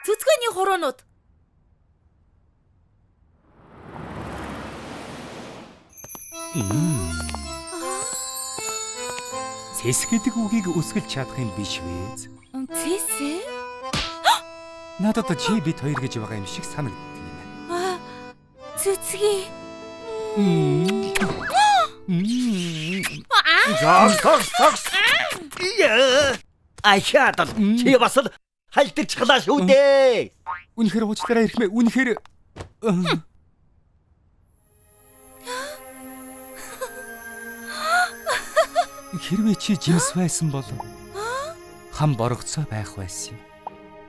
Цэцгэний хуруунууд. Цэс гэдэг үгийг өсгөлж чадах юм биш үү? Цэс ээ? Надад чи бит хоёр гэж байгаа юм шиг санагддаг юм. Аа, Цэцгий. Зогс зогс зогс. Яа. Ахаад чи бас л халтарчглаа шүү дээ. Үнэхээр уучлаарай эрхмээ. Үнэхээр Хэрвээ чи жимс байсан бол хам борогцоо байх байсан юм.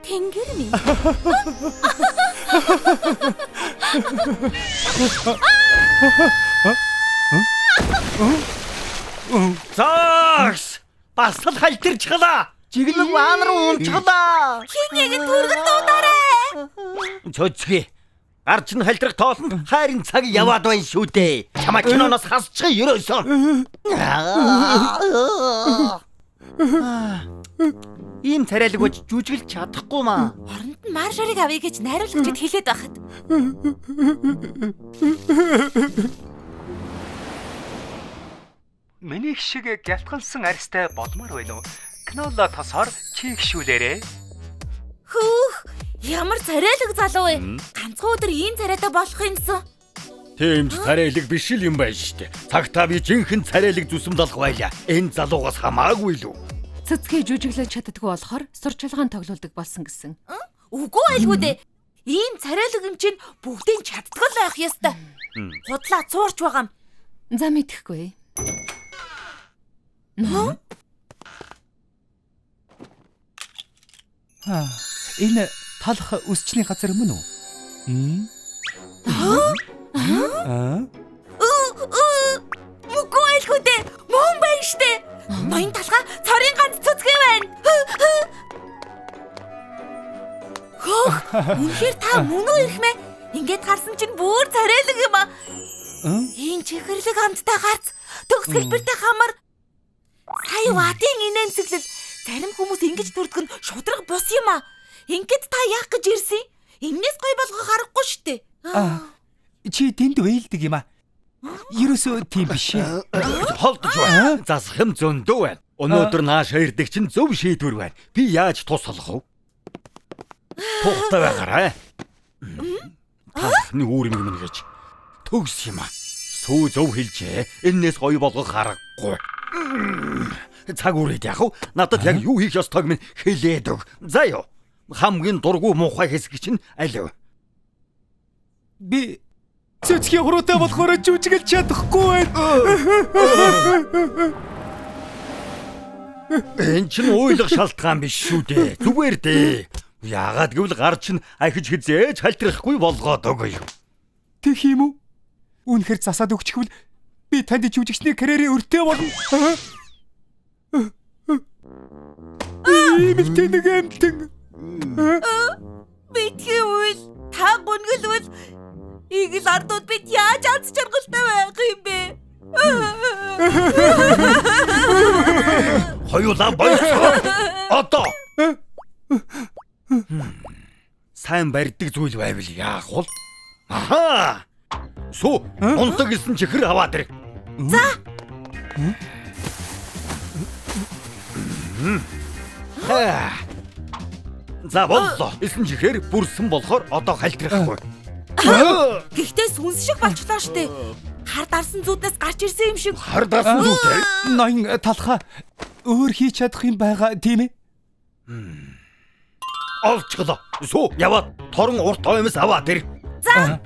Тэнгэр минь. Зогс. Бас л халтарчглаа. Жиглэн ваан руу унчглаа. Хин нэгэн түргэн дуудаарай. Цөцгий. Гарч нь халдрах тоолонд хайрын цаг яваад байна шүү дээ. Чамаа киноноос хасчих ерөөсөө. Ийм царайлаг бож жүжиглж чадахгүй маа. Оронд нь маршарыг авъя гэж найруулагчид хэлээд байхад. Миний шиг гялтгалсан арьстай болмоор байна уу? Кнола тосоор чийгшүүлээрэй. Хөөх, ямар царайлаг залуу вэ? Ганцхан өдөр ийм царайтай болох юмсан. Тийм ч царайлаг биш л юм байна шүү дээ. Цагтаа би жинхэнэ царайлаг зүсэм залах байлаа. Энэ залуугаас хамаагүй л үү? Цэцгээ жүжиглэж чаддаггүй болохоор сурчлагын тоглуулдаг болсон гэсэн. Үгүй айлгүй дээ. Ийм царайлаг юм чинь бүгдийг чаддгал байх ёстой. Худлаа цуурч байгаа юм. За мэдэхгүй. Аа, энэ талах өсчний газар мөн үү? Аа? Үгүй айлгүй дээ. Мөн байна штэ. Ноён талхаа цорын ганц цэцгээ байна. Хөөх, үнэхээр та мөн үү ирхмээ? Ингээд харсан чинь бүр царайлаг юм аа. Энэ чихэрлэг амттай гарц, төгс хэлбэртэй хамар. Сая вадын инээмсэглэл. Зарим хүмүүс ингэж төрдөг нь шудраг бус юм аа. Ингээд та яах гэж ирсэн? Эннээс гой болгох аргагүй штэ. Аа. Чи тэнд вээлдэг юм аа. Ерөөсөө тийм биш ээ. Холдож байна. Засах юм зөндөө байна. Өнөөдөр нааш ирдэг чинь зөв шийдвэр байна. Би яаж тусалах вэ? Тухтай байгаарай. Талхны үүрмэг минь гэж төгс юм аа. Сүү зөв хэлжээ. Эннээс гоё болгох аргагүй. Цаг үрээд яах вэ? Надад яг юу хийх ёстойг минь хэлээд өг. За юу. Хамгийн дургүй муухай хэсэг чинь аль вэ? Би цэцгийн хуруутай болохоор жүжиглэж чадахгүй байна. Энэ чинь уйлах шалтгаан биш шүү дээ. Зүгээр дээ. Яагаад гэвэл гар чинь ахиж хизээж халтрахгүй болгоод өгөө. Тэгэх юм уу? Үнэхээр засаад өгчихвөл би танд жүжигчний карьерийн өртөө болно. Ийм л тэнэг амтан. Битгий үйл, та гүнгэлвэл игэл ардууд бид яаж аз жаргалтай байх юм бэ? Хоёулаа болцоо. Одоо. Сайн барьдаг зүйл байвал яах вэ? Аха. Сүү, унтаг гэсэн чихэр аваад ир. За. За боллоо. Эсэн чихэр бүрсэн болохоор одоо халтрахгүй. Гэхдээ сүнс шиг болчлоо штэ. Хар дарсан зүүднээс гарч ирсэн юм шиг. Хар дарсан зүйтэй. Ноён талхаа өөр хийж чадах юм байгаа тийм ээ? Олчглоо. Сүү, яваад торон урт оймс аваад ир. За.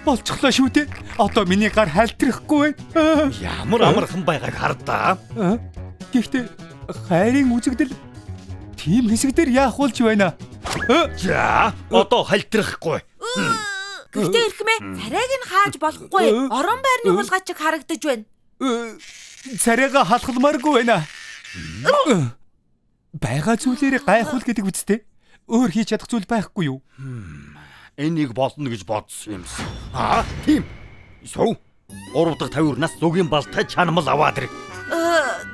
Болчихлоо шүү дээ. Одоо миний гар халтрахгүй байна. Ямар амархан байгааг хардаа. Гэхдээ хайрын үзэгдэл тийм хэсэг дээр яах болж байна? За, одоо халтрахгүй. Гэхдээ эрхмээ царайг нь хааж болохгүй. Орон байрны хулгайч чиг харагдаж байна. Царайгаа халахмааргүй байна. Байгаа зүйлээрээ гайхуул гэдэг үсттэй. Өөр хийж чадах зүйл байхгүй юу? Энийг болно гэж бодсон юмсан. Аа, тийм. Сүү. 3 дахь тавиурнаас зүгийн балтай чанмал аваад ир.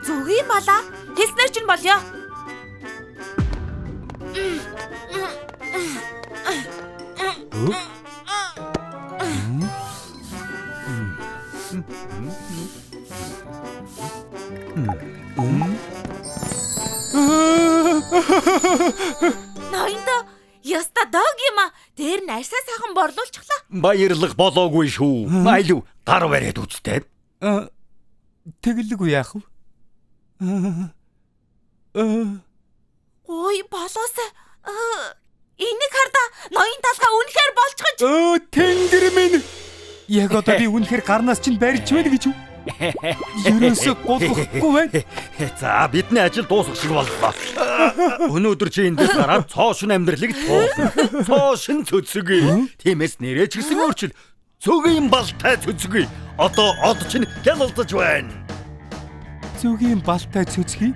Зүгийн балаа? Хэлснээр чинь болёо. Ноёндоо яста дог юм а. Тэр нь арьсаа сайхан борлуулчихлаа. Баярлах болоогүй шүү. Айлв гар бариад үзтээ. Тэгэлгүй яах вэ? Гой болоосай. Энийг хардаа ноён талхаа үнэхээр болчихож. Тэнгэр минь. Яг одоо би үнэхээр гарнаас чинь барьж байна гэж үү? Ерөөсөө гулгахгүй байна. За, бидний ажил дуусах шиг боллоо. Өнөөдөр чи эндээс гараад цоо шин амьдралыг туулна. Цоо шин цөцгөе. Тиймээс нэрээ ч гэсэн өөрчил. Цөгийн балтай цөцгөе. Одоо од чинь гялалзаж байна. Цөгийн балтай цөцгөе.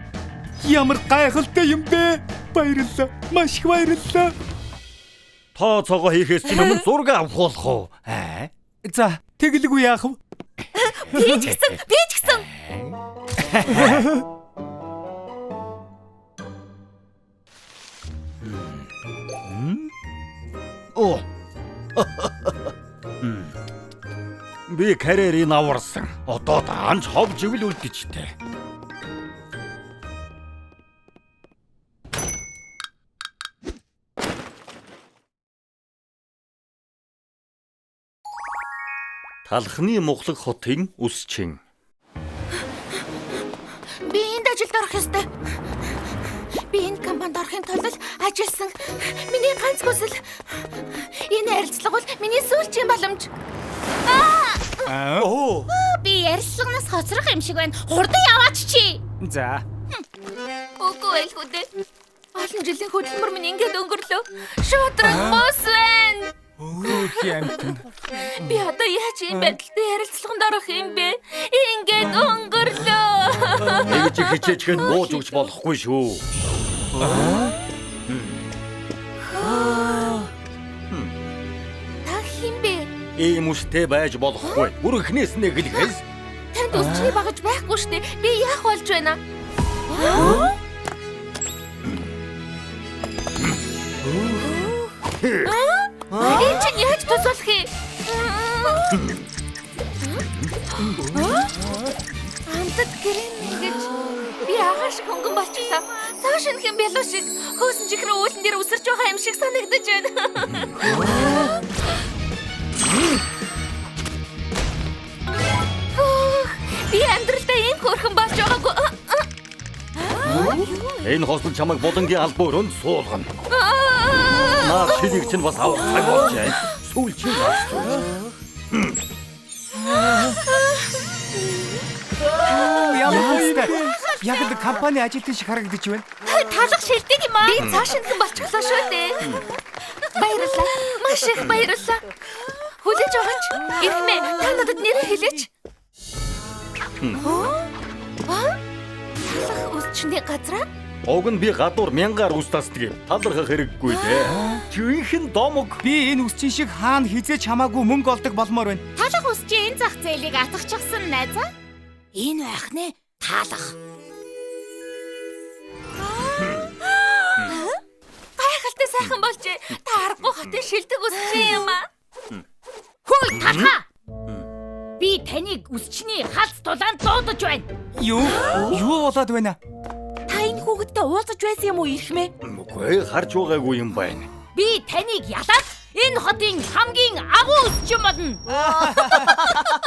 Ямар гайхалтай юм бэ? Баярлалаа. Маш их баярлалаа. Тооцоогоо хийхээс чинь өмнө зураг авах болох уу? Аа? За, тэгэлгүй яах вэ? Би ч гэсэн, би ч гэсэн. Оо. Би карьерийг аварсан. Одоо даанч хов живэл үлдчихтэй. Талхны мухлаг хотын үсчин. Би энд ажилд орох ёстой. Би энэ компанид орохын тулд ажилласан. Миний ганц хүсэл энэ ярилцлага бол миний сүүлчийн боломж. Оо. Би ярилцлаганаас хоцрох юм шиг байна. Хурдан яваач чи. За. Үгүй байлгүй дээ. Олон жилийн хөдөлмөр минь ингээд өнгөрлөө. Шудраг бус байна. Өөх амтэн. Би одоо яаж ийм байдалтай ярилцлаганд орох юм бэ? Ингээд өнгөрлөө. Тэгж хичээчхэд бууж өгч болохгүй шүү. Та хэн бэ? Ийм үстэй байж болохгүй. Бүр эхнээс нь эхлэхээс. Танд үсчний багаж байхгүй шүү дээ. Би яах болж байна? Энэ чинь яаж тус болох юм? Амтд гэрэн гэж би агаар шиг хөнгөн болчихлоо. Цаа шинхэн бялуу шиг хөөсөн чихрэн уулан дээр үсэрч байгаа юм шиг санагдаж байна. Би амьдралдаа ийм хөөрхөн болж байгаагүй. Энэ хослол чамайг булангийн албан өрөөнд суулгана. Наа шилийг чинь бас авах цаг болжээ. Сүүлчийн гарсан. Ямар гоё. Яг л компани ажилтан шиг харагдаж байна. Талах шилдэг юм аа. Би цааш шинхэн болчихлоо шүү дээ. Баярлалаа. Маш их баярлалаа. Хүлээж аваач. Ирхмээ, та надад нэрээ хэлээч. Талах үсчний газраа? Уг нь би гадуур мянгаар үс тасдаг юм. Талархах хэрэггүй дээ. Жинхэнэ домог. Би энэ үсчин шиг хаана хизээч хамаагүй мөнгө олдог болмоор байна. Талах үсчин энэ зах зээлийг атгахчихсан найзаа. Энэ байх нэ талах. Гайхалтай сайхан болжээ. Та аргагүй хотын шилдэг үсчин юм аа. Хөөе талхаа. Би таныг үсчний халц тулаанд дуудаж байна. Юу? Юу болоод байна? Та энэ хүүхэдтэй уулзаж байсан юм уу ирхмээ? Үгүй харж байгаагүй юм байна. Би таныг ялаад энэ хотын хамгийн агуу үсчин болно.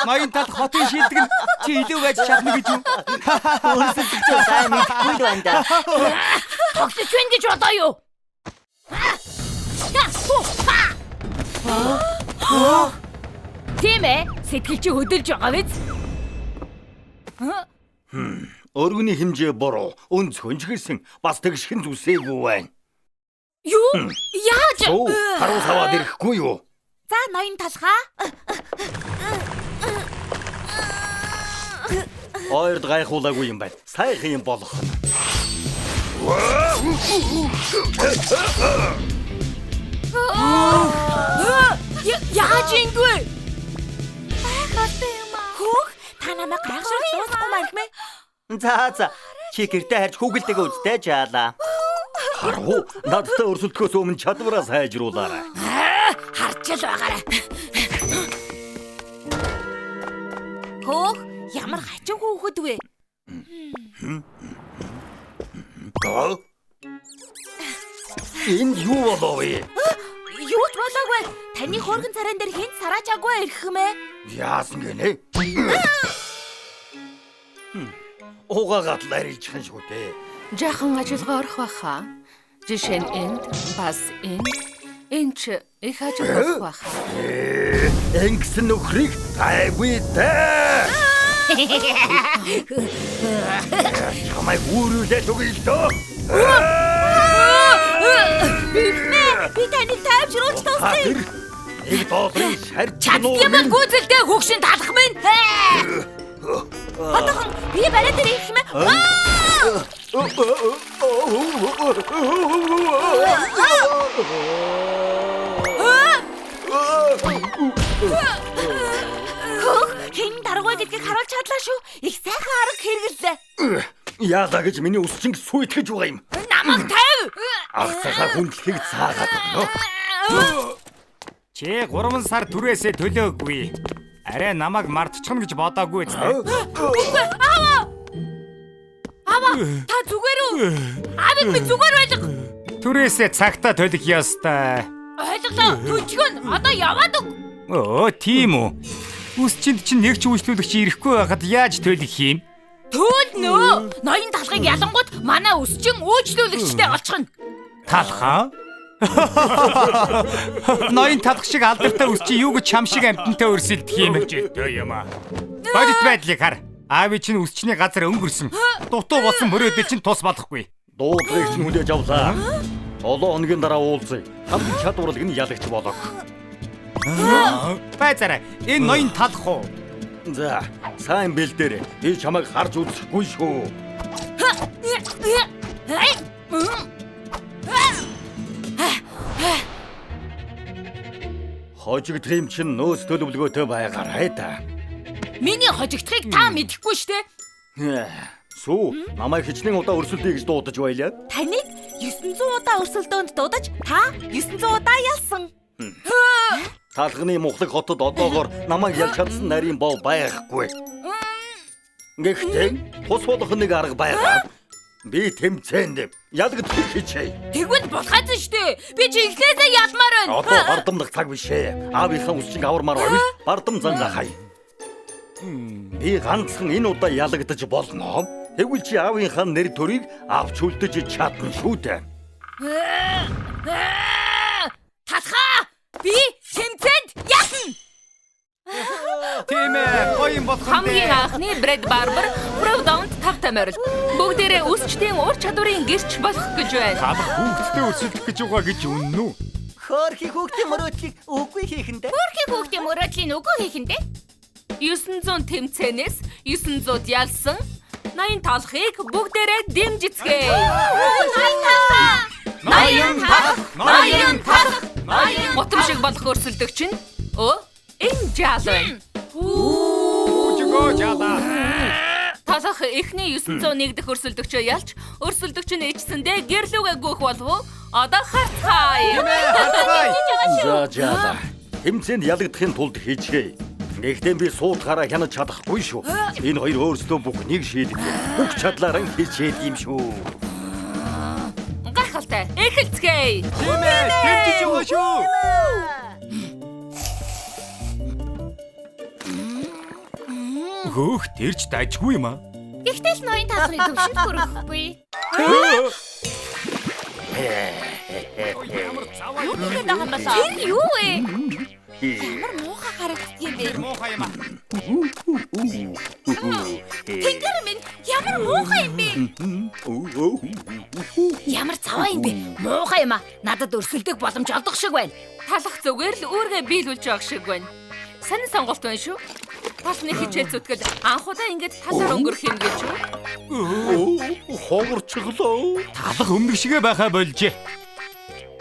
Ноён талх хотын шилдэг нь чи илүү байж чадна гэж юу? Өрсөлдөж сайн мэдэхгүй л байна да. Тоглож байна гэж бодоо юу? Тийм ээ, сэтгэл чи хөдөлж байгаа биз? Өргөний хэмжээ буруу, өнцгөн ч гэсэн бас тэгшхэн зүсээгүй байна. Юу? Яаж? Харуу саваад ирэхгүй юу? За, ноён талхаа. Ойрд гайхуулаагүй юм байна. Сайхан юм болох. Яаж ингэвэ? Гайхалтай юм аа. Хөөх, та намайг гайхшрал дуусахгүй маа ирхмээ. За за. Чи гэртээ харж хүүгэлтэйгээ үзтэй жаалаа. Харуу, надтай өрсөлдөхөөс өмнө чадвараа сайжруулаарай. Харж л байгаарай. Хөөх, ямар хачин хүүхэд вэ? Энэ юу болов вэ? Юу ч болоогүй. Таны хөөргөн царайн дээр хэн сараачаагүй эрхмээ. Яасан гинэ? Угаагаад л арилжхан шүү дээ. Жаахан ажиллагаа орох байхаа. Жишээ нь энд, бас энд, энэ ч их ажил болох байхаа. Ингэсэн нөхрийг гайгүй дээ. Чамайг үүрүүлээд өгье л дөө. Эрхмээ, би таныг тайвшруулж туслая. Нэг долларын шарж Чаддгийм бол гүйцэлтэй хөгшин талах минь. Одоохон би барай дээр эрхмээ. Хөөх, хэн дараагүй гэдгийг харуулж чадлаа шүү. Их сайхан арга хэрэглээ. Яалаа гэж миний өсчинг сүйтгэж байгаа юм. Намайг тавь. Агцахаа хүндлэхийг цаагаад өгнө. Чи 3 сар түрээсээ төлөөгүй. Арай намайг мартчихна гэж бодоогүй зү. Аава. Аава, та зүгээр үү? Аавыг би зүгээр байлга. Түрээсээ цагтаа төлөх ёстой. Ойлголоо. Төлжгөн одоо яваад өг. Өө, тийм үү. Үсчинд чинь нэг ч үйлчлүүлэгч ирэхгүй байхад яаж төлөх юм? Төлнө. Ноён талхыг ялангуут манай өсчин үйлчлүүлэгчтэй олчихно. Талхаа? Ноён талх шиг алдартай өсчин юу гэж чам шиг амьтантай өрсөлдөх юм гэж юм аа. Бодит байдлыг хар. Аавын чинь өсчний газар өнгөрсөн. Дутуу болсон мөрөөдөл чинь тус болохгүй. Дуудлагыг чинь хүлээж авлаа. 7 хоногийн дараа уулзъя. Хамгийн чадварлаг нь ялагч болог. Байцаарай. Энэ ноён талх уу? За, сайн бэлдээрэй. Би чамайг харж үзэхгүй шүү. Хожигдох юм чинь нөөц төлөвлөгөөтэй байгаарай та. Миний хожигдохыг та мэдэхгүй штэ. Сүү, намайг хичнээн удаа өрсөлдөе гэж дуудаж байлаа. Таныг 900 удаа өрсөлдөөнд дуудаж та 900 удаа ялсан. Талхны мухлаг хотод одоогоор намайг ялж чадсан нарийн бов байхгүй. Гэхдээ тус болох нэг арга байгаа. Би тэмцээнд ялагдах хичээе. Тэгвэл болохайзан штэ. Би чи эхлээсээ ялмаар байна. Одоо бардамнах цаг биш ээ. Аавынхаа үсчинг авармаар байвал бардам зангаа хай. Би ганцхан энэ удаа ялагдаж болно. Тэгвэл чи аавынхаа нэр төрийг авч үлдэж чадна шүү дээ. Талхаа! Би тэмцээнд ялна. Тийм ээ, гоё юм болох юм. Хамгийн анхны Брэд Барбер Провдоунд тавтай морил. Бүгдээрээ өсчдийн ур чадварын гэрч болох гэж байна. Талх хүүхдтэй өрсөлдөх гэж байгаа гэж үнэн үү? Хөөрхий хүүхдийн мөрөөдлийг үгүй хийхэндээ. Хөөрхий хүүхдийн мөрөөдлийн үгүй хийхэндээ. 900 тэмцээнээс 900 ялсан 80 талхыг бүгдээрээ дэмжицгээе. 80 талх! 80 талх! 80 Гутам шиг болох өрсөлдөгч нь энэ жаал байна. Үжигөө жаалаа. Талах эхний 901 дэх өрсөлдөгчөө ялж, өрсөлдөгч нь ичсэндээ гэрлүүгээ гүөх болов уу? Одоо харцгаая. Харцгаая. За жаалаа. Тэмцээнд ялагдахын тулд хичээе. Гэхдээ би суудахаараа хянаж чадахгүй шүү. Энэ хоёр өөрсдөө бүхнийг шийдэх. Бүх чадлаараа хичээд юм шүү. Гайхалтай. Эхэлцгээе. Тийм ээ, дэмжиж байгаа шүү. Хөөх, тэр ч дажгүй юм аа. Гэхдээ л ноён талхны төвшөнд хүрэхгүй. Юу хийгээд байгаа юм болоо? Тэр юу вэ? Ямар муухай харагддаг юм бэ? Муухай юм аа. Тэнгэр минь ямар муухай юм бэ? Ямар цаваа юм бэ? Муухай юм аа. Надад өрсөлдөх боломж олдох шиг байна. Талах зүгээр л үүргээ биелүүлж байгаа шиг байна. Сонин сонголт байна шүү. Талхны хичээл зүтгэл анх удаа ингэж талаар өнгөрөх юм гэж үү? Хогорчлоо. Талах өмнөх шигэ байхаа болжээ.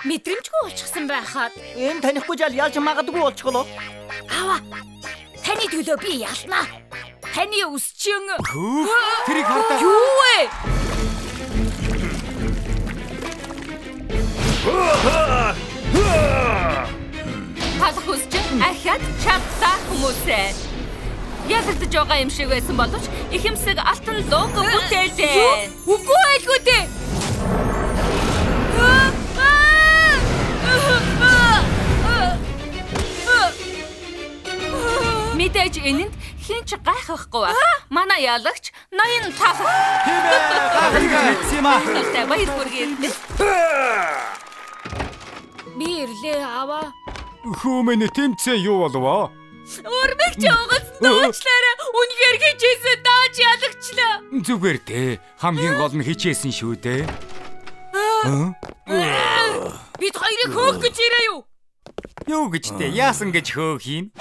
Мэдрэмжгүй болчихсон байхад. Энэ танихгүй жаал ялж магадгүй болчихлоо. Аава. Таны төлөө би ялнаа. Таны өсчин. Хөөх, тэрийг хардаа. Юу вэ? ялагдаж байгаа юм шиг байсан боловч ихэмсэг алтан лого бүтээлээ. Үгүй байлгүй дээ. Мэдээж энэнд хэн ч гайхахгүй байх. Манай ялагч ноён талах. Тийм ээ. Гайхалтай мэдсэн юм аа. Гайхалтай баяр хүргэе. Би ирлээ аваа. Хөө минь тэмцээн юу болов? Урмыг чи угаас дуучлаарай. Үнэхээр хичээсэн даач ялагчлаа. Зүгээр дээ. Хамгийн гол нь хичээсэн шүү дээ. Бид хоёрыг хөөх гэж ирээ юу? Юу гэж дээ? Яасан гэж хөөх юм?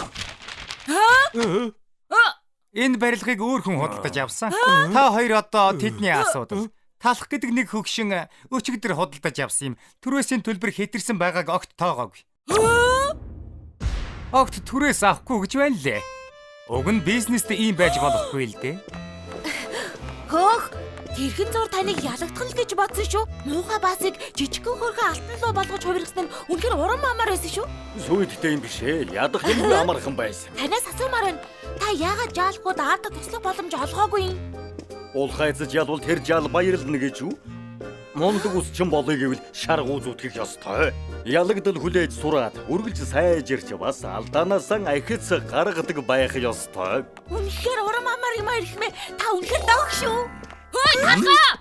Энэ барилгыг өөр хүн худалдаж авсан. Та хоёр одоо тэдний асуудал. Талах гэдэг нэг хөгшин өчигдөр худалдаж авсан юм. Түрээсийн төлбөр хэтэрсэн байгааг огт тоогоогүй. Огт түрээс авахгүй гэж байна лээ. Уг нь бизнест ийм байж болохгүй л дээ. Хөөх, тэрхэн зур таныг ялагдах л гэж бодсон шүү. Муухай баасыг жижигхэн хөрхөн алтан луу болгож хувиргасан нь үнэхээр урам амар байсан шүү. Сүйдтэй юм биш ээ. Ядах юмгүй амархан байсан. Танаас асуумаар байна. Та яагаад жаалахгүй аавда туслах боломж олгоогүй юм? Улхайцаж ялвал тэр жал баярлна гэж үү? Мундаг үсчин болъё гэвэл шаргуу зүтгэх ёстой. Ялагдал хүлээж сураад үргэлж сайжирч бас алдаанаасаа ахиц гаргадаг байх ёстой. Үнэхээр урам амар юм аа ирхмээ. Та үнэхээр дог шүү. Хөөе талхаа.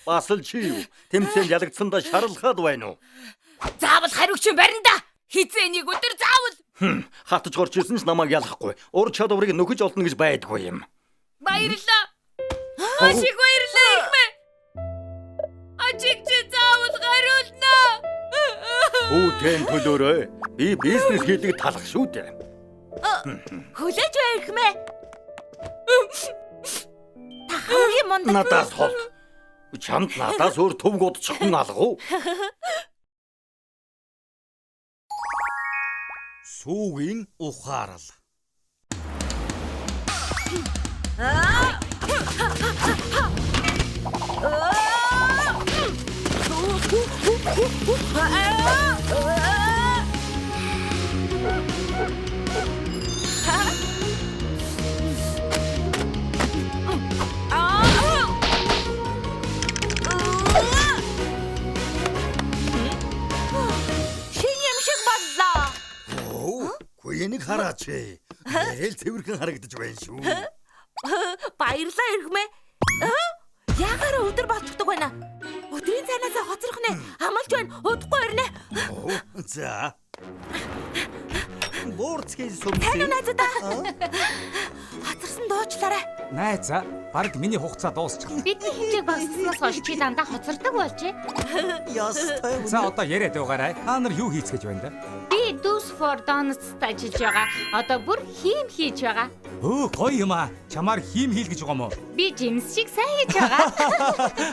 Бас л чи юу? Тэмцээнд ялагдсандаа шаралхаад байна уу? Заавал хариугч барина да. Хизээ нэг өдөр заавал. Хатаж горч ирсэн ч намайг ялахгүй. Ур чадварыг нөхөж олно гэж байдгүй юм. Баярлалаа. Маш их баярлалаа ирхмээ. Ачиг чи заавал хариулна. Хүүтэн төлөөрэй. Би бизнес хийдэг талах шүү дээ. Хүлээж бай ирхмээ. Та хамгийн мундаг. Надаас холд. Чамд надаас өөр төвг удчих хүн алга уу? Сүүгийн ухаарал. Шин юм шиг боллоо. Оо, энийг хараач. Нэрэл цэвэрхэн харагдаж байна шүү. Баярлалаа ирхмээ. Яагаараа өдөр болчихдог байна. Өдрийн цайнаасаа хоцрох нэ. Амалж байна. Удахгүй ирнэ. За. Буурцгийн Тань уу сүмсээ. найзуудаа. Хоцорсон дуучлаарай. Найзаа, бараг миний хугацаа дуусчихлаа. Бидний хэмжээг багасгаснаас хойш чи дандаа хоцордог болжээ. Ёстой. За одоо яриад байгаарай. Та нар юу хийцгэж байна да? Би Do's for Donuts-т ажиллаж байгаа. Одоо бүр хийм хийж байгаа. Өө гоё юм аа. Чамаар хийм хийл гэж байгаа юм уу? Би Джимс шиг сайн хийж байгаа.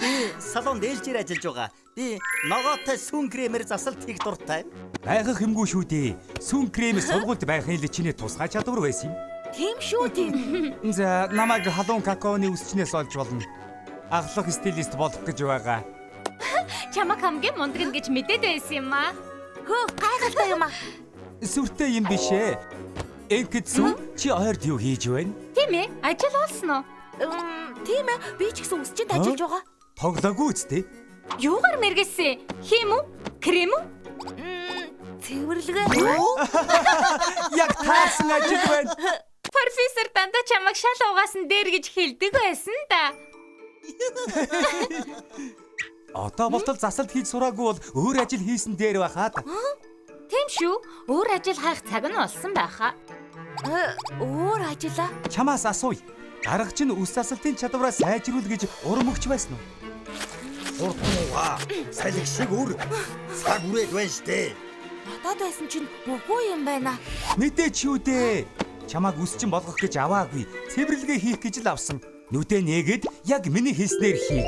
Би салонд ээлжээр ажиллаж байгаа. Би ногоотой сүүн кремээр засалт хийх дуртай. Байхах юмгүй шүү дээ. Сүүн крем сургуульд байхын л чиний тусгай чадвар байсан юм. Тийм шүү тийм. За намайг халуун какаоны үсчнээс олж болно. Ахлах стилист болох гэж байгаа. Чамаг хамгийн мундаг нь гэж мэдээд байсан юм аа. Хөө гайхалтай юм аа. Сүртэй юм биш ээ. Энкэд сүү чи ойрд юу хийж байна? Тийм ээ, ажил олсон уу? Тийм ээ. Би ч гэсэн үсчинд ажиллаж байгаа. Тоглоогүй үстэй. Юугаар мэргэсэн? Хийм үү? Крем үү? Цэвэрлэгээ. Яг таарсан ажил байна. Профессор дандаа чамайг шал угаасан дээр гэж хэлдэг байсан да. Одоо болтол засалт хийж сураагүй бол өөр ажил хийсэн дээр байхаа. Тийм шүү. Өөр ажил хайх цаг нь болсон байхаа. Өөр ажиллаа. Чамаас асууя. Дарга чинь үс засалтын чадвараа сайжруул гэж урам өгч байсан уу? Хурдан угаа. Салхи шиг үр. Цаг үрээд байна штэ. Надад байсан чинь үгүй юм байна. Мэдээч юу дээ. Чамааг үсчин болгох гэж аваагүй. Цэвэрлэгээ хийх гэж л авсан. Нүдэ нээгээд яг миний хэлснээр хий.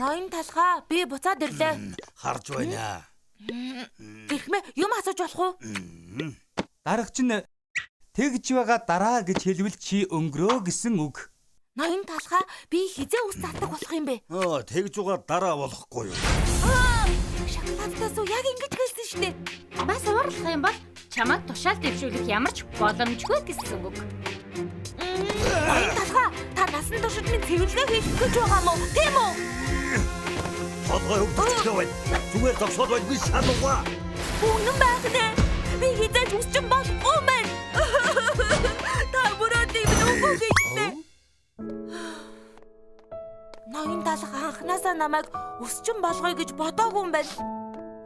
Ноён талхаа би буцаад ирлээ. Харж байна. Гэрхмээ юм асууж болох уу? Дарга чинь тэгж байгаа дараа гэж хэлвэл чи өнгөрөө гэсэн үг. Ноён талхаа би хизээ ус татдаг болох юм бэ? Оо, тэгж байгаа дараа болохгүй юу? Шоколадтай сүү яг ингэж хэлсэн шүү дээ. Бас уурлах юм бол Чамайг тушаал дэвшүүлэх ямар ч боломжгүй гэсэн үг. Ноён талхаа, та насан туршид минь цэвэрлэгээ хийх гэж байгаа мó? Тийм үү? Толгой өвдөлттэй байна. Зүгээр зогсоод байл би шал угаа. Үнэн байх нэ. Би хизээж үсчин болохгүй мэн. Та мөрөөдийг минь үгүй гэжлээ. Ноён талх анханасаа намайг өсчин болгоё гэж бодоогүй юм байна.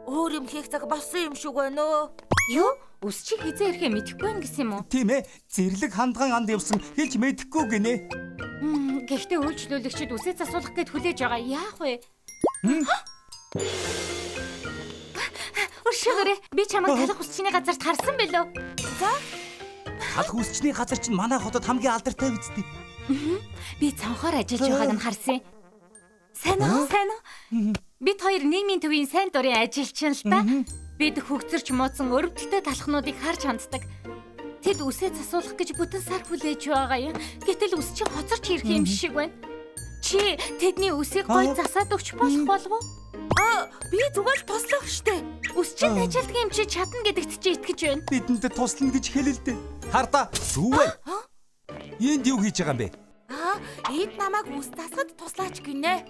Өөр юм хийх цаг болсон юм шиг байна өө. Юу? Үсчин хизээ ирэхээ мэдэхгүй байх гэсэн юм уу? Тийм ээ. Зэрлэг хандган анд явсан хэлж мэдэхгүй гинэ. Гэхдээ үйлчлүүлэгчид үсээ засуулах гээд хүлээж байгаа. Яах вэ? Өршөөгөөрэй. Би чамайг талах үсчний газарт харсан билүү? За. Талах үсчний газар чинь манай хотод хамгийн алдартай үсттэй. Би цонхоор ажиллаж байгааг нь харсан. Сайн уу? Сайн уу? Бид хоёр нийгмийн төвийн сайн дурын ажилчин л та. Бид хөгцөрч мууцсан өрөвдөлтэй талхнуудыг харж ханддаг. Тэд үсээ засуулах гэж бүтэн сар хүлээж байгаа юм. Гэтэл үс чинь хоцорч ирэх юм шиг байна. Чи тэдний үсийг гой засаад өгч болох болов уу? Аа, би зүгээр л туслах штэ. Үс чинь ажилтдаг юм чи чадна гэдэгт чи итгэж байна. Бидэнд туслана гэж хэлэлдэ. Хардаа сүү байна. Энд юу хийж байгаа юм бэ? Аа, эд намайг үс засахад туслаач гинэ.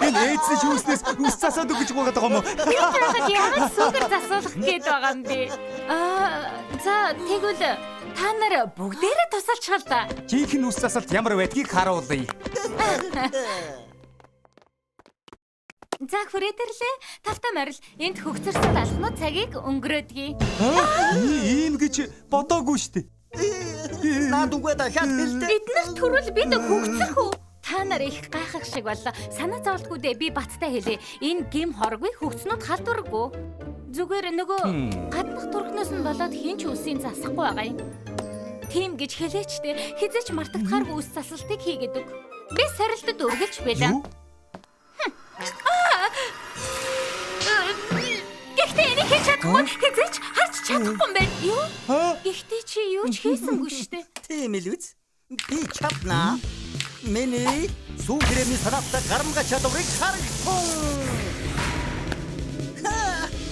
Энэ ээдсэн шүүснээс үс засаад өгч байгаа юм уу? Би байхад яагаад сүгэр засуулах гээд байгаа юм бэ? Аа, за тэгвэл та нар бүгдээрээ тусалчихал та. Жинхэнэ үс засалт ямар байдгийг харуулъя. За хүрээд ирлээ. Тавтай морил энд хөгцөрсөн алхнууд цагийг өнгөрөөдгий. Ийм гэж бодоогүй шүү дээ. Наад үгүй дахиад хэлдэ. Эднэрт төрөл бид хөгцөрх үү? Та нар их гайхах шиг боллоо. Санаа зовлтгүй дээ, би баттай хэлье. Энэ гим хоргүй хөгцнүүд халдваргүй. Зүгээр нөгөө гаднах төрхнөөс нь болоод хэн ч үсийг засахгүй байгаа юм. Тийм гэж хэлээч дээ. Хизээч мартагдахааргүй үс засалтыг хийгээд өг. Би сорилтод үргэлж бэлэн. Гэхдээ энийг хийж чадахгүй, хизээч харж чадахгүй юм байна. Юу? Гэхдээ чи юу ч хийсэнгүй шүү дээ. Тийм л үз. Би чаднаа. Миний сүү кремний санаатай гарамга чадварыг харагтун.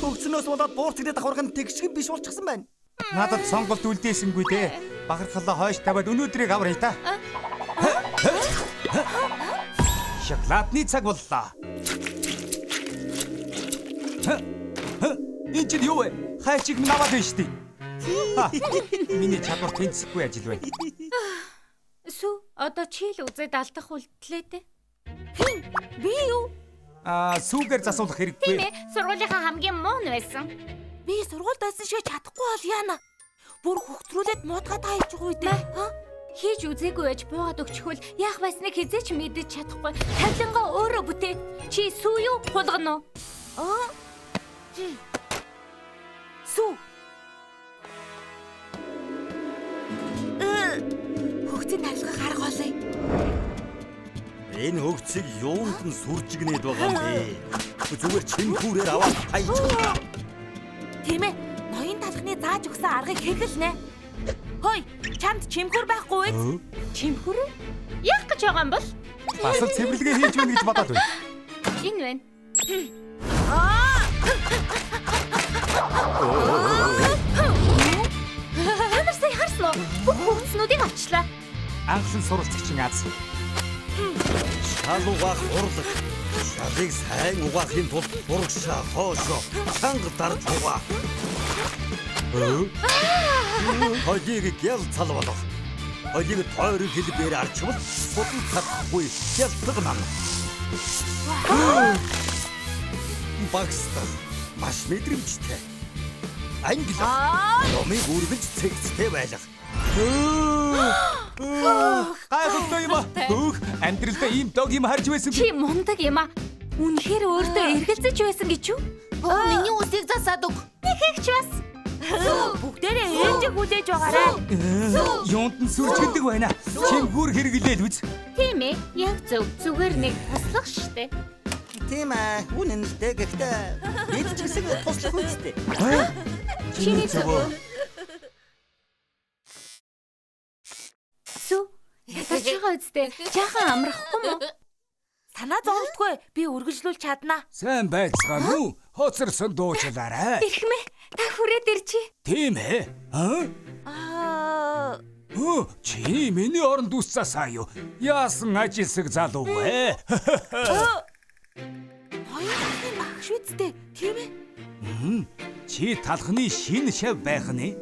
Хөгцнөөс болоод буурцгдээ давхарх нь тэгшгэн биш болчихсон байна. Надад сонголт үлдээсэнгүй дээ. Бахархалаа хойш тавиад өнөөдрийг аврая та. Шоколадны цаг боллоо. Энэ чинь юу вэ? Хайчиг минь аваад байна шүү дээ. Миний чадвар тэнцэхгүй ажил байна. Сүү, одоо чи л үзээд алдах үлдлээ дээ. Хин, би юу? Аа, сүүгээр засуулах хэрэггүй. Тийм ээ, сургуулийнхаа хамгийн муу нь байсан. Би сургуульд байсан шиг чадахгүй бол яана. Бүр хөгцрүүлээд муутгаад хайж байгаа үү дээ. Хийж үзээгүй байж буугаад өгчихвөл яах байсныг хизээч мэдэж чадахгүй. Тавилангаа өөрөө бүтээ. Чи сүү юу, хулгана уу? Аа. Сүү. Хөгцийг нарилгах арга олъё. Энэ хөгцийг юунд нь сүржигнээд байгаа юм бэ? Зүгээр чимхүүрээр аваад хайчих. Тийм ээ. Ноён талхны зааж өгсөн аргыг хэрэглэнэ. Хой, чамд чимхүүр байхгүй үү? Чимхүүр? Яах гэж байгаа юм бол? Бас л цэвэрлэгээ хийж өгнө гэж бодоод байна. Энэ байна. Аа! Та нар сая харсан уу? Бүх хөгцнүүдийг авчлаа. Анхлан суралцагчин аз. Шал угаах урлаг. Шалыг сайн угаахын тулд урагшаа хоошоо чанга дарж угаа. Холийг гял цал болох. Холийг тойрог хэлбээр арчвал судал татахгүй гялтаг нам. Багстар маш мэдрэмжтэй. Англи номыг үргэлж цэгцтэй байлга. Гайхалтай юм аа. Хөөх, амьдралдаа ийм дог юм харж байсан. Чи мундаг юм аа. Үнэхээр өөртөө эргэлзэж байсан гэж юу? Миний үсийг засаад өг. Нэхэгч бас. Бүгдээрээ ээжийг хүлээж байгаарай. Юунд нь сүржигдэг байна. Чимхүүр хэрэглээл үз. Тийм ээ, яг зөв. Зүгээр нэг туслах штэ. Тийм ээ, үнэн л дээ. Гэхдээ бид ч гэсэн туслах үстэй. Чиний зөв. Сүү, ятарч байгаа үстэй. Жаахан амрахгүй мó? Санаа зовлтгүй би үргэлжлүүлж чадна. Сайн байцгаана уу? Хоцорсон дуучлаарай. Эрхмээ, та хүрээд ирчээ. Тийм ээ? Аа? Аа, Хөө, чи миний оронд үсцаасаа юу? Яасан ажилсаг залуу вэ? Ноён талхны багш үсттэй, тийм ээ? Чи талхны шинэ шав байх нэ?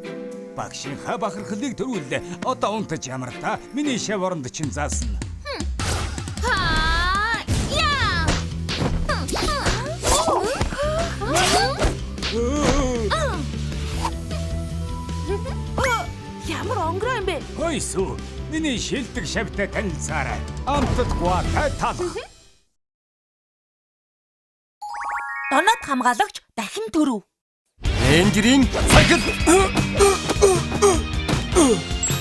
Багшийнхаа бахархлыг төрүүллээ. Одоо унтаж ямар та? Миний шав оронд чинь заасна. Аа, яа. Ямар онгороо юм бэ? Хөөе сүү. Миний шилдэг шавтай танилцаарай. Амтд гуатай талх. Доноод хамгаалагч дахин төрөв. Рейнджерийн цагал.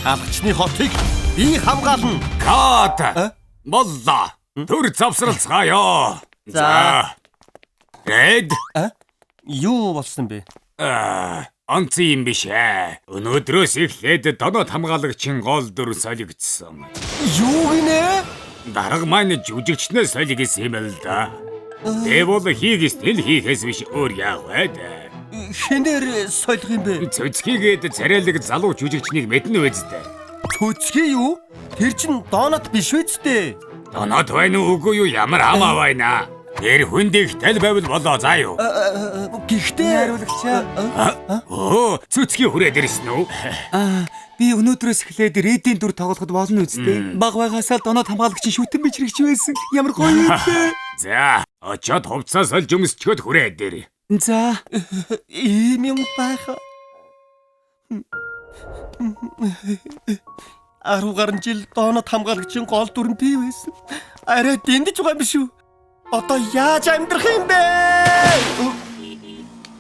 Алгачны хотыг би хамгаална. Кат. Молла. Төр завсралцгаая. За. Ред. Юу болсон бэ? Аа, онцгой юм биш ээ. Өнөөдрөөс эхлээд доноод хамгаалагчийн гол дүр солигдсон. Юу гинэ? Дарга маань жүжигчнээ солигдсон юм л да. Тэгвэл хийх стил хийхээс биш өөр яах вэ? дээ? Хинээр солих юм бэ? Цөцгийгээд царайлаг залуу жүжигчнийг мэднэ үсттэй. Төцгий юу? Тэр чин донот биш үсттэй. Доноод байна уу үгүй юу ямар хамаа байна. Тэр хүнд их тал байвал болоо заа юу. Гэхдээ Найруулагчаа. Өө, цөцгий хүрээд ирсэн үү? Аа, би өнөөдрөөс эхлээд Редийн дүр тоглоход болно үсттэй. Баг байгаасаа л доноод хамгаалагчийн шүтэн бичрэгч байсан. Ямар гоё юм бэ? За, очоод хувцас сольж өмсчөөд хүрээд ир. За, ийм юм байх. 10 гаруй жил донот хамгаалагчийн гол дүр нь би байсан. Арай дэндэж байгаа юм биш үү? Одоо яаж амьдрах юм бэ?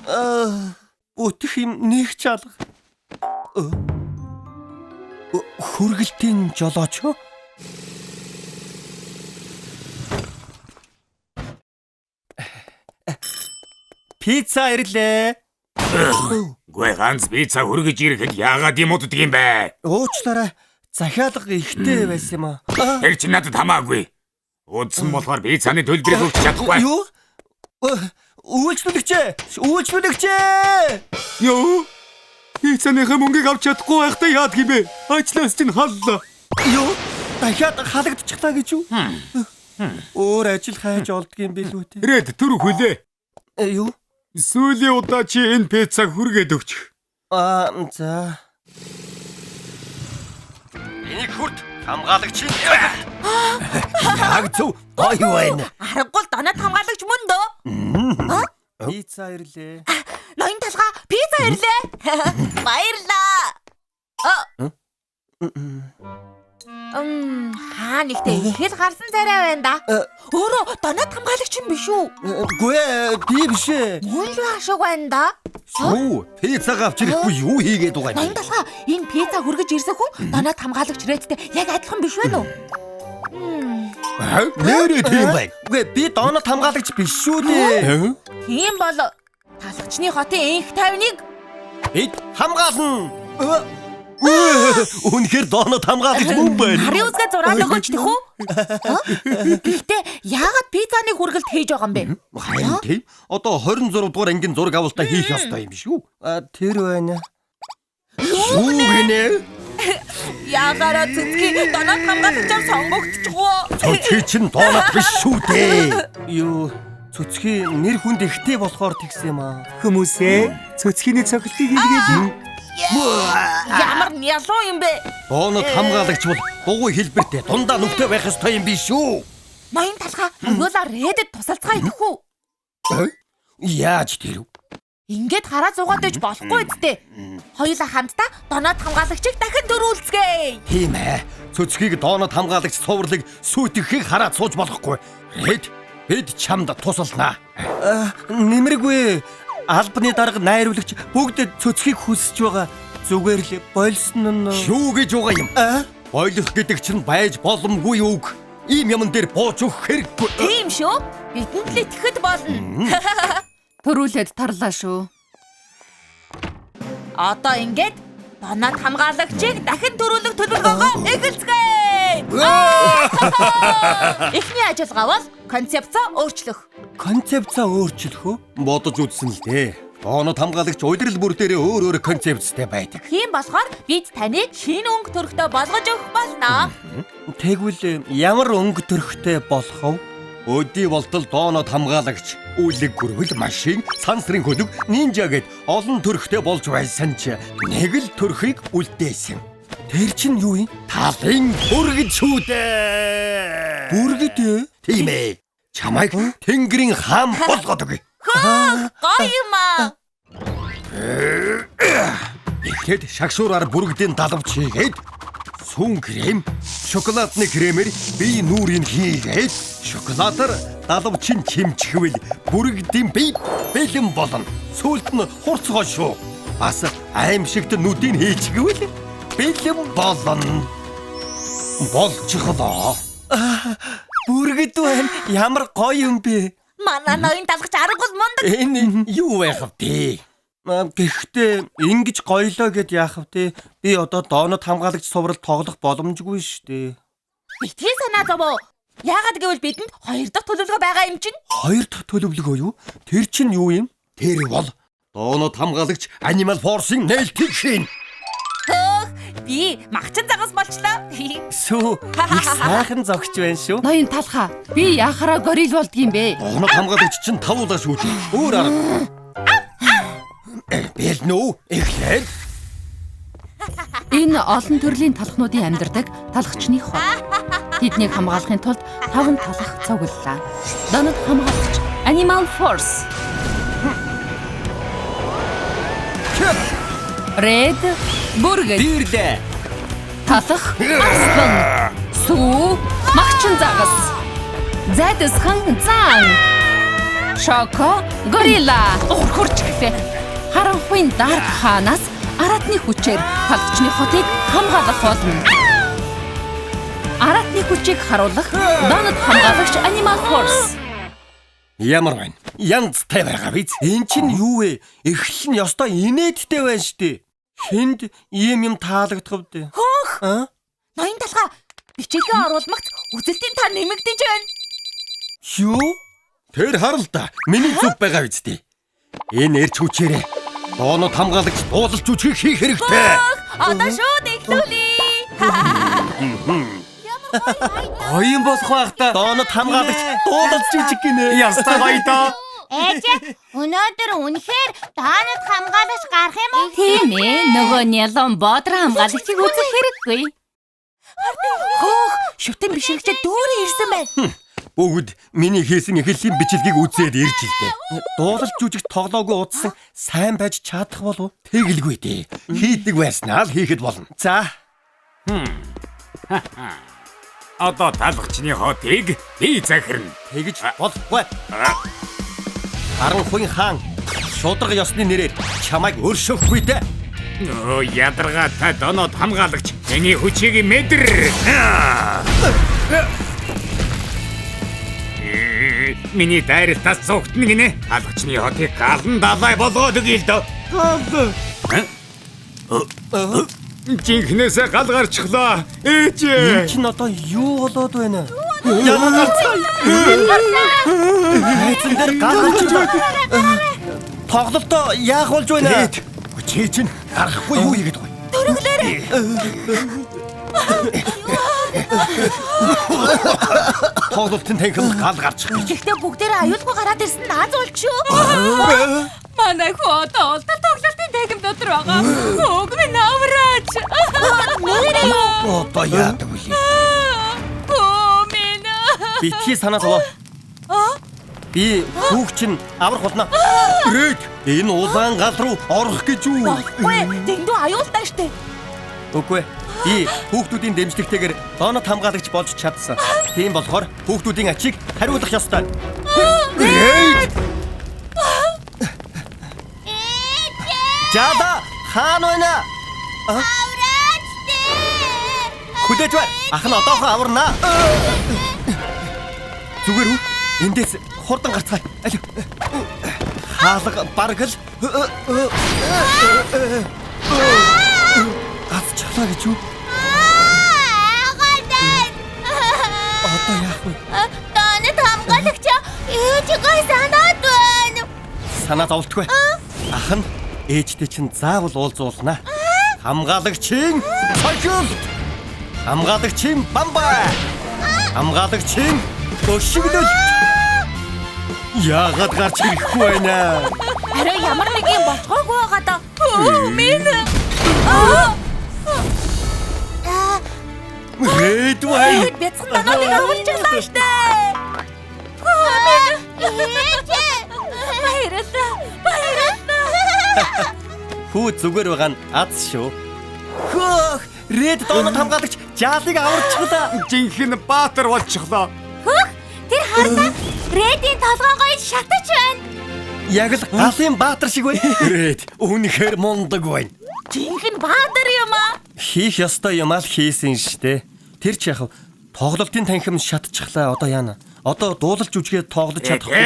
Аа, өтөх юм нэг чалга. Хөргөлтийн жолооч юу? Пицца ирлээ. Гүй ганц пицца хүргэж ирэхэд яагаад юм уддаг юм бэ? Уучлаарай. Захиалга ихтэй байсан юм аа. Тэр чинь надад хамаагүй. Удсан болохоор пиццаны төлбөрийг өгч чадахгүй. Юу? Үйлчлүүлэгч ээ! Үйлчлүүлэгч ээ! Юу? Пиццаныхаа мөнгийг авч чадахгүй байхдаа яадаг юм бэ? Ажлаас чинь халлаа. Юу? Дахиад халагдчихлаа гэж юу? Өөр ажил хайж олдг юм билүү те? Ред түр хүлээ. Юу? Сүүлийн удаа чи энэ пиццаг хүргээд өгч. Аа, за. Энийг хүрт хамгаалагчийн Яг зөв гоё байна. Аргагүй л доноод хамгаалагч мөн дөө. Пицца ирлээ. Ноён талгаа пицца ирлээ. Баярлаа. Хаа нэгтээ их л гарсан царай байна да. Өөрөө доноод хамгаалагч юм биш үү? Үгүй ээ, би биш ээ. Мөн л байх шиг байна да. Юу? Пиццаг авч ирэхгүй юу хийгээд байгаа Ноён талгаа энэ пицца хүргэж ирсэн хүн доноод хамгаалагч Редтэй яг адилхан биш вэ нү? Нэрээ тийм байна. Үгүй би донот хамгаалагч биш шүү дээ. Тийм бол талхчны хотын энх тайвныг Бид хамгаална. Үнэхээр донот хамгаалагч мөн байна. Харын үзгээ зураад өгөөч тэхүү. Гэхдээ яагаад пиццаны хүргэлт хийж байгаа юм бэ? Харин тийм. Одоо 26 дугаар ангийн зураг авалтаа хийх ёстой юм шүү. А тэр байна. Юу гинэ? Яагаараа цэцгий донот хамгаалагчаар сонгогдчихвоо. Цөцгий чинь донот биш шүү дээ. Юу цөцгий нэр хүнд ихтэй болохоор тэгсэн юм аа. Хүмүүсээ цөцгийний цогцолтыг хийгээд. Ямар нялуу юм бэ? Донот хамгаалагч бол дугуй хэлбэртэй дундаа нүхтэй байх ёстой юм биш үү? Ноён талхаа хоёулаа Редэд тусалцгаа идэх үү? Яаж тэр вэ? Ингээд хараа зугаад байж болохгүй үсттэй. Хоёулаа хамтдаа доноод хамгаалагчийг дахин төрүүлцгээе. Тийм ээ. Цөцгийг донот хамгаалагч цувралыг сүйтгэхийг хараад сууж болохгүй. Ред бид чамд тусалнаа. Нэмэргүй. Албаны дарга найруулагч бүгд цөцгийг хүсэж байгаа. Зүгээр л болсон нь юу гэж байгаа юм? Болох гэдэг чинь байж боломгүй үг. Ийм юмн дээр бууж өгөх хэрэггүй. Тийм шүү. Бидэнд л итгэхэд болно. Төрүүлээд тарлаа шүү. Одоо ингээд доноод хамгаалагчийг дахин төрүүлэх төлөвлөгөөгөө эхэлцгээе. Эхний ажиллагаа бол концепцаа өөрчлөх. Концепцаа өөрчлөх үү? Бодож үзсэн л дээ. Донод хамгаалагч улирал бүр дээрээ өөр өөр концепцтэй байдаг. Тийм болохоор бид таныг шинэ өнгө төрхтэй болгож өгөх болно. Тэгвэл ямар өнгө төрхтэй болох вэ? Өдий болтол донод хамгаалагч, үлэг гүрвэл машин, сансрын хөлөг, нинжа гэд олон төрхтэй болж байсан ч нэг л төрхийг үлдээсэн. Тэр чинь юу юм? Талын бүргэд шүү дээ. Бүргэд ээ? Тийм ээ. Чамайг Тэнгэрийн хаан болгоод өгье. Хөөх, гоё юм аа. Эхлээд шагшуураар бүргэдийн далавч хийгээд сүүн крем, шоколадны кремээр бие нүүрийг хийгээд шоколадаар далавчин чимчхэвэл бүргэдийн бие бэлэн болно. Сүүлд нь хурцгоо шүү. Бас аимшигт нүдийг хийчихвэл бэлэн болно. Болчихлоо. Бүргэд байна. Ямар гоё юм бэ? Манай ноён талгач аргагүй мундаг. Энэ юу байх вэ? Гэхдээ ингэж гоёлоо гэд яах вэ? Би одоо донод хамгаалагч суврал тоглох боломжгүй шүү дээ. Битгий санаа зовоо. Яагаад гэвэл бидэнд хоёр дахь төлөвлөгөө байгаа юм чинь. Хоёр дахь төлөвлөгөө юу? Тэр чинь юу юм? Тэр бол донод хамгаалагч Animal Force-ын нээлтийг хийн. Хөөх, би магчин загас болчлоо. Сүү, их сайхан зогч байна шүү. Ноён талхаа, би яхаараа горил болдгийм бэ? Донод хамгаалагч чинь тавуулаа шүү дээ. Өөр арга. Бэлнэ үү? Эхлээд Энэ олон төрлийн талхнуудын амьдардаг талхчны хот. Тэднийг хамгаалахын тулд 5 талх цуглалаа. Донод хамгаалагч Animal Force. Red бүргэд. Дийрлээ. Талх арслан. Сүү магчин загас. Зайдасхан заан. Шоко горилла. Урхурч гэхээ. Харанхуйн Дарк хаанаас аратны хүчээр талхчны хотыг хамгаалах болно. Аратны хүчийг харуулах донод хамгаалагч Animal Force. Ямар байна? Янзтай байгаа биз? Энэ чинь юу вэ? Эхлэл нь ёстой инээдтэй байна шүү дээ. Хүнд ийм юм таалагдах вэ? Хөөх. Аа? Ноён талхаа бичээгээ оруулмагц үзэлтийн та нэмэгдэж байна. Юу? Тэр харал та. Миний зүв байгаа биз дээ. Энэ эрч хүчээрээ донод хамгаалагч дуулалч жүжиг хийх хэрэгтэй. Одоо шууд эхлүүлье. Гоё юм болох байх та. Донод хамгаалагч дуулалч жүжиг гинэ. Ястай гоё доо. Ээж, өнөөдөр үнэхээр донод хамгаалагч гарах юм уу? Тийм ээ, нөгөө нялон бодрон хамгаалагчийг үзэх хэрэггүй. Хөөх, шүтэн бишрэгчид дүүрэн ирсэн байна. Бүгд миний хийсэн эхлэлийн бичлэгийг үзээд ирж илдэ. Дуулалч жүжиг тоглоогүй удсан сайн байж чадах болов уу? Тэгэлгүй дээ. Хийдэг байснаа л хийхэд болно. За. Одоо талхчны хотыг би захирна. Тэгж болохгүй. Харанхуйн хаан шударга ёсны нэрээр чамайг өршөөхгүй дээ. Өө ядаргаатай донод хамгаалагч миний хүчийг мэдэр. Миний дайралтаас цугтна гинэ. Халгачны хотыг галан далай болгоод өгье л дөө. Гал. Жинхнээсээ гал гарчихлаа. Ээж. Энэ чинь одоо юу болоод байна? Ямар гарцгаа. Хайцан дээр гал гарчихлаа. Тоглолтоо яах болж байна? Чи чинь гарахгүй юу хийгээд байгаа юм? Төрөглөөрэй. Тоглолтын танхимд гал гарчих. Гэхдээ бүгдээрээ аюулгүй гараад ирсэн нь аз болж шүү. Манай хүү одоо олдол тоглолтын танхим дотор байгаа. Хүүг минь авраач. Нэрээ юу? Одоо яадаг вэ? Хүү минь. Битгий санаа зовоо. Би хүүг чинь аврах болно. Ред, энэ улаан гал руу орох гэж үү? Болохгүй. Дэндүү аюултай штэ. Үгүй. Би хүүхдүүдийн дэмжлэгтэйгээр донод хамгаалагч болж чадсан. Тийм болохоор хүүхдүүдийн ачийг хариулах ёстой. Ред! Жада хаана байна? Авраач дээ. Хүлээж бай. Ах нь одоохоо аварна. Зүгээр үү? Эндээс хурдан гарцгаая. Аль. Хаалга бараг л гацчлаа гэж юу? Агаадаа. Одоо яах вэ? Донод хамгаалагч ээжигээ санаад байна. Санаа зовлтгүй. Ах нь ээжтэй чинь заавал уулзуулна. Хамгаалагчийн цогцолт. Хамгаалагчийн бамбай. Хамгаалагчийн өшиглөлт. Яагаад гарч ирэхгүй байна? Арай ямар нэг юм болцгоогүй байгаа даа. Минь. Red wine. Бяцхан донотыг аварчихлаа штэ. Баярлалаа. Баярлалаа. Хүү зүгээр байгаа нь аз шүү. Хөөх, Red донот хамгаалагч жаалыг аварчихлаа. Жинхэнэ баатар болчихлоо. Хөөх, тэр хардаа Редийн толгойн гоё шатаж байна. Яг л галын баатар шиг байна. Red үнэхээр мундаг байна. Жинхэнэ баатар юм аа. Хийх ёстой юм аа л хийсэн штэ. Тэр ч яхав тоглолтын танхим шатчихлаа. Одоо яана? Одоо дуулал жүжигээ тоглож чадахгүй.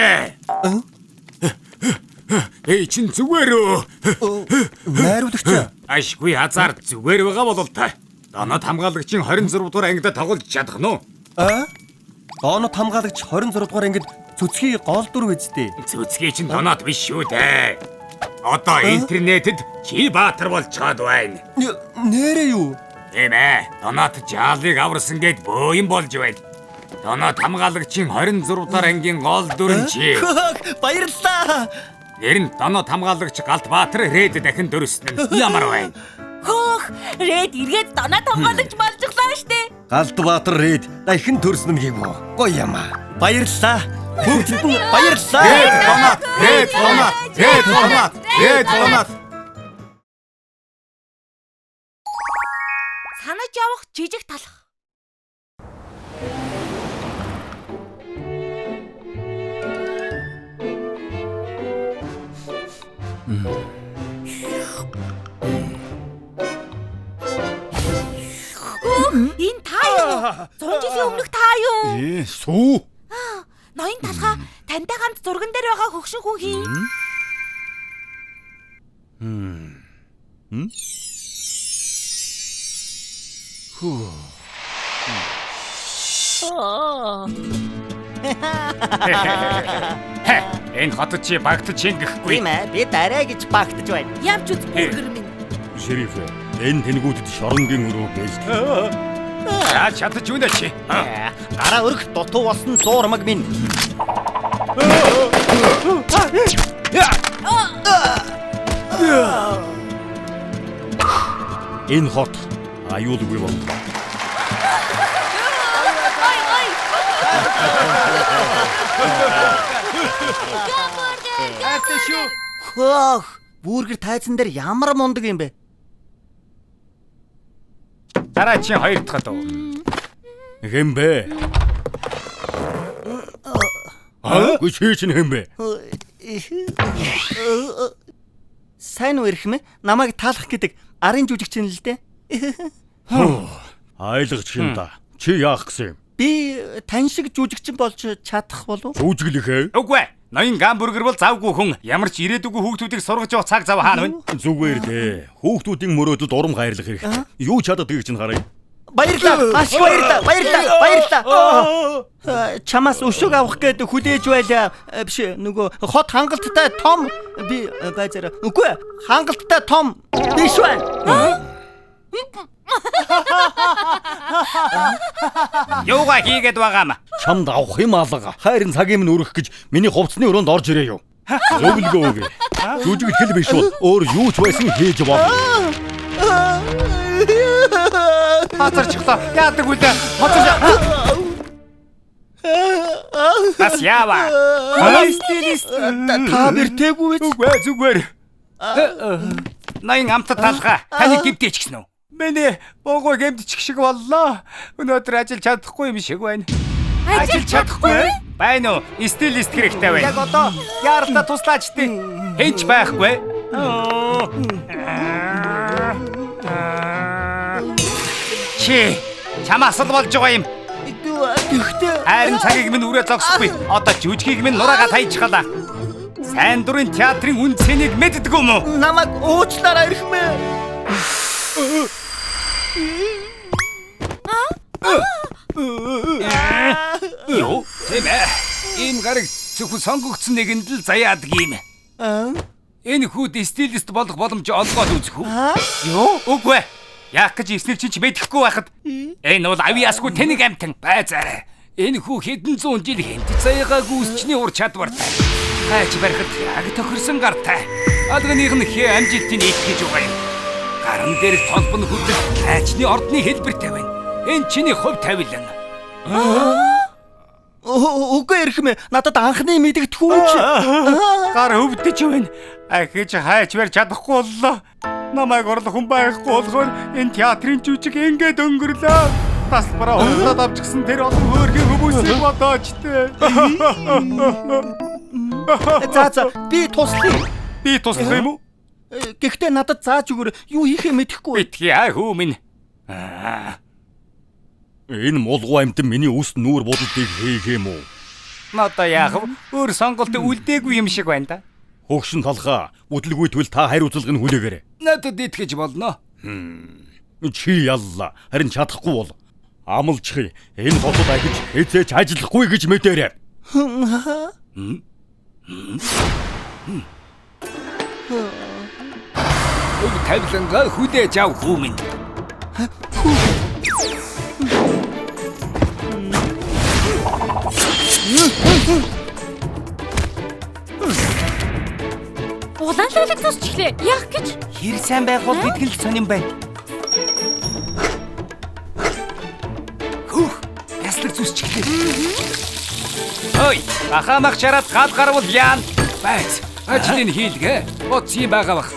Эй чин зүгээр үү? Найруулагч. Ашгүй азар зүгээр байгаа болол та. Донод хамгаалагчийн 26 дугаар ангид тоглож чадах нь уу? Аа? Донод хамгаалагч 26 дугаар ангид цөцгийн гол дүр үсттэй. Цөцгий чин донод биш шүү дээ. Одоо интернетэд чи баатар болчиход байна. Нэрээ юу? Тийм ээ. Донод жаалыг аварсан гэд бөө юм болж байна. Донод хамгаалагчийн 26 дугаар ангийн гол дүр нь чи. Баярлалаа. Нэр нь донод хамгаалагч Галт Баатар Ред дахин дөрөсөн нь ямар байна? Хөөх, Ред эргээд донод хамгаалагч болчихлоо штэ. Галт Баатар Ред дахин төрсөн нь гэв. Гоё юм аа. Баярлалаа. Бүгдэд нь баярлалаа. Ред донод, Ред донод, Ред донод, Ред донод. Санаж явах жижиг талах. Энэ та юм уу? 100 жилийн өмнөх та юу? Сүү. Ноён талхаа тантай хамт зурган дээр байгаа хөгшин хүн хий. Хүү. Энэ хотод чи багтаж шингэхгүй. Тийм ээ, би дараа гэж багтаж байна. Явж үз бүргэр минь. Шериф, энэ тэнгүүдэд шоронгийн өрөө бэлт. За чадаж үнэ чи. Гараа өрх дутуу болсон зуурмаг минь. Энэ хот аюулгүй боллоо. Ой ой. Хайртай шүү. Хөөх, бүргэр тайзан дээр ямар мундаг юм бэ? Дараа чи хоёр дахь дуу. Хэн бэ? Аа, чи чинь хэн бэ? Сайн уу эрхэм ээ? Намайг таалах гэдэг арын жүжигчин л дээ. Айлгч юм да. Чи яах гэсэн юм? Би тань шиг жүжигчин болж чадах болов? Жүжиглэх ээ? Үгүй ээ. Ноён гамбургер бол завгүй хүн. Ямар ч ирээдүггүй хүүхдүүдийг сургаж явах цаг зав хаана вэ? Зүгээр дээ. Хүүхдүүдийн мөрөөдөлд урам хайрлах хэрэгтэй. Юу чаддгийг чинь харъя. Баярлалаа. Маш баярлалаа. Баярлалаа. Баярлалаа. Чамаас өшөөг авах гээд хүлээж байлаа. Биш нөгөө хот хангалттай том би байзаараа. Үгүй ээ. Хангалттай том биш байна. Юугаа хийгээд байгаа юм? Чамд авах юм алга. Хайрын цагийн минь өргөх гэж миний хувцсны өрөөнд орж ирээ юу? Зөвлөгөө өгье. Жүжиглэх биш бол өөр юу ч байсан хийж болно. Хазарчлаа. Яадаг үлээ? Хоцор. Бас яава. Стилист. Та бэртээгүй биз? Үгүй зүгээр. Ноён амтад талгаа. Таны гимтээч гэсэн үү? Миний буугүй гэмтчих шиг боллоо. Өнөөдөр ажил чадахгүй юм шиг байна. Ажил чадахгүй? Байна уу? Стилист хэрэгтэй байна. Яг одоо яаралтай туслаач тий. Хинч байхгүй. Чи чамаас л болж байгаа юм. Гэхдээ Хайрын цагийг минь үрээ зогсохгүй. Одоо жүжигийг минь нураагаа таячихлаа. Сайн дурын театрын үн цэнийг мэддэг юм уу? Намайг уучлаарай эрхмээ. Юу? Тийм ээ. Ийм гараг зөвхөн сонгогдсон нэгэнд л заяадаг юм. Энэ хүүд стилист болох боломж олгоод үзэх үү? Юу? Үгүй. Яах гэж ирснийг чи ч мэдэхгүй байхад. Энэ бол авьяасгүй тэнэг амтан. Байзаарай. Энэ хүү хэдэн зуун жил хэнт заяагаагүй үсчний ур чадвартай. Хайч барихад яг тохирсон гартай. Алганых нь хээ амжилтыг итгэж байгаа юм. Гаран дээрх толбон хүртэл хайчны ордны хэлбэртэй байна. Энэ чиний хувь тавилан. Үгүй эрхэм, надад анхны мэдэгдэхүүн ч гар өвдөж байна. Ахиж хайч барь чадахгүй боллоо. Намайг орлох хүн байхгүй болохоор энэ театрын жүжиг ингээд өнгөрлөө. Тасалбараа худалдаад авчихсан тэр олон хөөрхөн хүмүүсийг бодооч тээ. За би туслая. Би туслах юм уу? Гэхдээ надад зааж өгөр, юу хийхээ мэдэхгүй. Битгий аа хүү минь. Энэ мулгуу амьтан миний үс нүүр будалтыг хийх юм уу? Надаа яах вэ? Өөр сонголт үлдээгүй юм шиг байна да. Хөгшин талхаа, бүтлгүй түл та хариуцлагыг хүлээгээрэй. Надад итгэж болно. Чи ялла, харин чадахгүй бол амлчихъя. Энэ хотод ахиж хэзээ ч ажиллахгүй гэж мэдээрэй. Өг тавилангаа хүлээж ав хүү минь. Улаан лалаг тусчихлээ. Яах гэж? Хэр сайн байх бол гэдг л сонирн байна. Хөөх, яслаг зүсчихлээ. Ой, ахаамах чараад гал гарвал яана. Байц, ажлыг хийлгэ. Бодсон юм байгаа бах.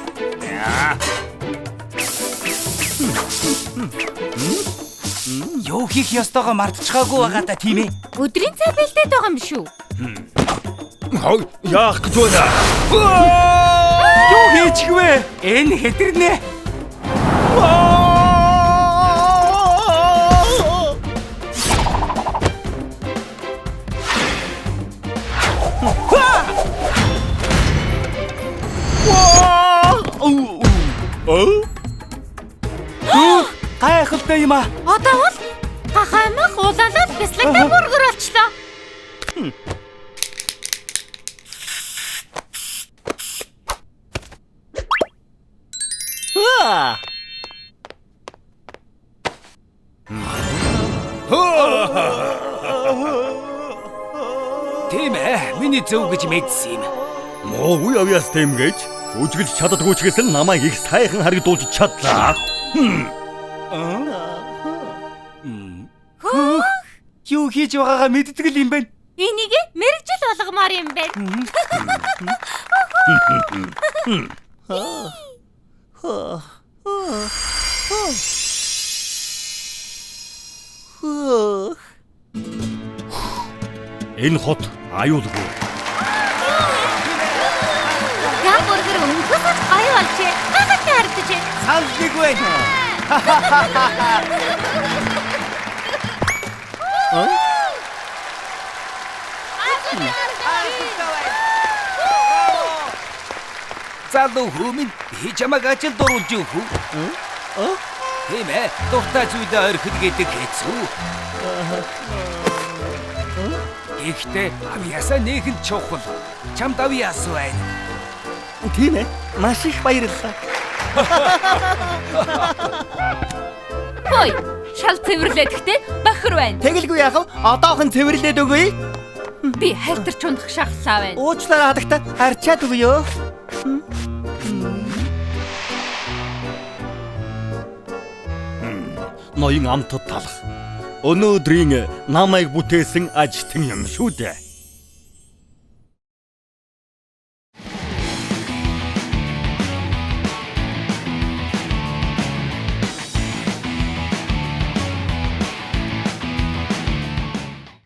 Юу хийх ёстойгоо мартчихаагүй байгаа да тийм ээ. Өдрийн цай бэлдээд байгаа юм шүү. Хой, яах гэж байна? Юу хийчих вэ? Энэ хэдэрнэ. Гайхалтай юм аа. Одоо бол гахаамах улаалал бяцлагтай бүргэр болчлоо. Тийм ээ, миний зөв гэж мэдсэн юм. Муугүй авьяас тэмгэж, жүжиглж чаддаггүй ч гэсэн намайг их сайхан харагдуулж чадлаа. Хөөх, юу хийж байгаагаа мэддэг л юм байна. Энийг мэргэжил болгомоор юм байна. Энэ хот аюулгүй. Гамбургер өмнөхөөс гоё болжээ. Гайхалтай харагдажээ. Санал нэг байна. Залуу хүмүүн би чамайг ажилд оруулж өгөх үү? Тийм ээ, дуртай зүйлээ орхид гэдэг хэцүү. Гэхдээ авьяасаа нэхэн чухал. Чамд авьяас байна. Тийм ээ, маш их баярлалаа. Хой, шал цэвэрлээд гэхдээ бохир байна. Тэгэлгүй яах вэ? Одоохон цэвэрлээд өгье. Би халтарч унах шахлаа байна. Уучлаарай хадагта, харчаад өгье. Ноён амтад талах. Өнөөдрийн намайг бүтээсэн ажилтан юм шүү дээ.